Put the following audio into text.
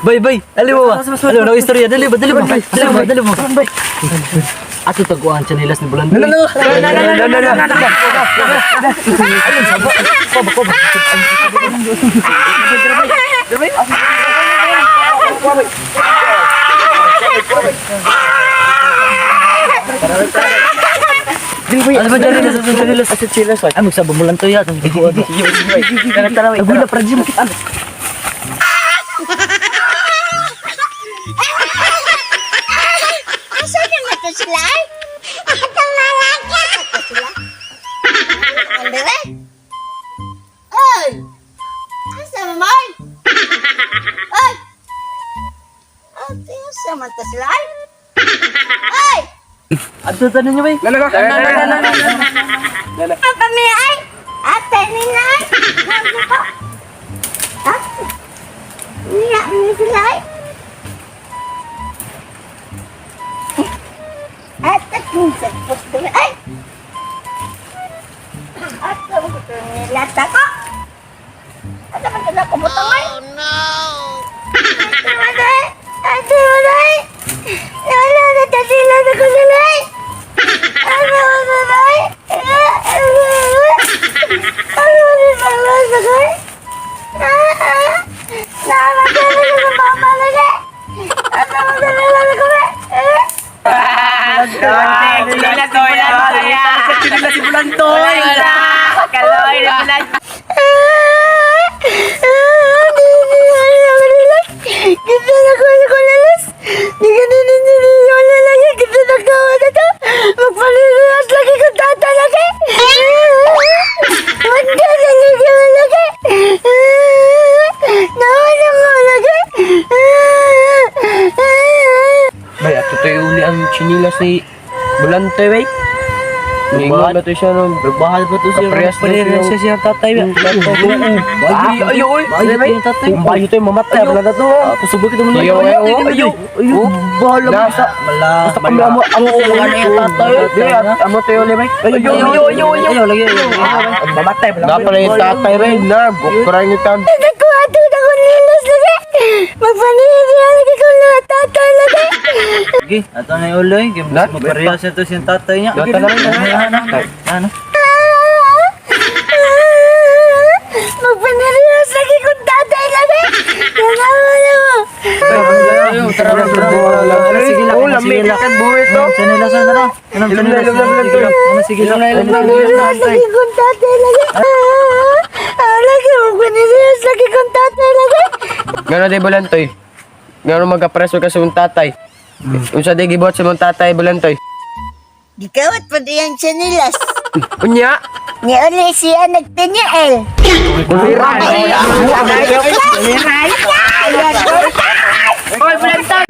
Bay, bay, dali mo ba? Dali mo, istorya, dali ba, dali ba, dali ba, dali mo. Ato taguan tsinelas ni Bulantoy. Ano ba dali sa tsinelas? Sa tsinelas. Ay magsaba Bulantoy ya, taguan. Tara tara, tagula para di makita. Asa na to sila ay? Ito sila. Ang bebe? Oy! Asa mo ay? Oy! Ate, asa man to sila ay? Oy! Ato tanan niyo bay. Papa mi ay! Ate nina ay! Ano ko? Ha? Niya ni sila ay? Ate, kung sa posto ay! Ate, mo ko nilata ko! Ate, man na ko butang ay! Oh no! Ate, manay! Ate, manay! Wala na tatila na ko sila ay! Ano, manay? Ano, manay? Tsinelas si Bulantoy. Kaloy na bulan. Bay, ato tayo uli ang chinilas ni Bulantoy, bay. Ningon ba to siya nung Bahal pa to siya. Kaparehas na Parehas siya. siya siyang tatay. Ay, ayo, oy. Ay, yung tatay. Kung bayo tayo, mamatay. Wala na to. Kusubok ito mo na. Ayaw, ayaw, Ayaw, ayaw. Bahala mo sa. Mala. Basta kami amo, amo, Ano yung tatay? Di, amo tayo uli, bay. Ayaw, ayaw, ayaw, ayaw. Lagi, ayaw. Mamatay. Na pala yung tatay rin, na. Bukray ni tag. Sige, ato na yung uloy. Na? Maparehas siya to siyang tatay niya. Data na rin. Ano? Ano? Magpanariwas lagi kong tatay lagi. Nanawa na mo. Ayaw, tara, tara, tara. Sige lang, Oh, lami sige lang. ka buhay to. Tsinelas na na. Anong Ilom na, tsinelas? ilom na, Sige lang. Ano, sige lang. Magpanariwas lagi kong tatay lagi. Ah, lagi magpanariwas lagi kong tatay lagi. Ngano di Bulantoy? Ngano magkapreso ka sa mong tatay? Unsa di gibuhat sa mong tatay, Bulantoy? Gikawat po diyang chinilas. Unya! Ni uli siya nagtiniel. Oy, Bulantoy!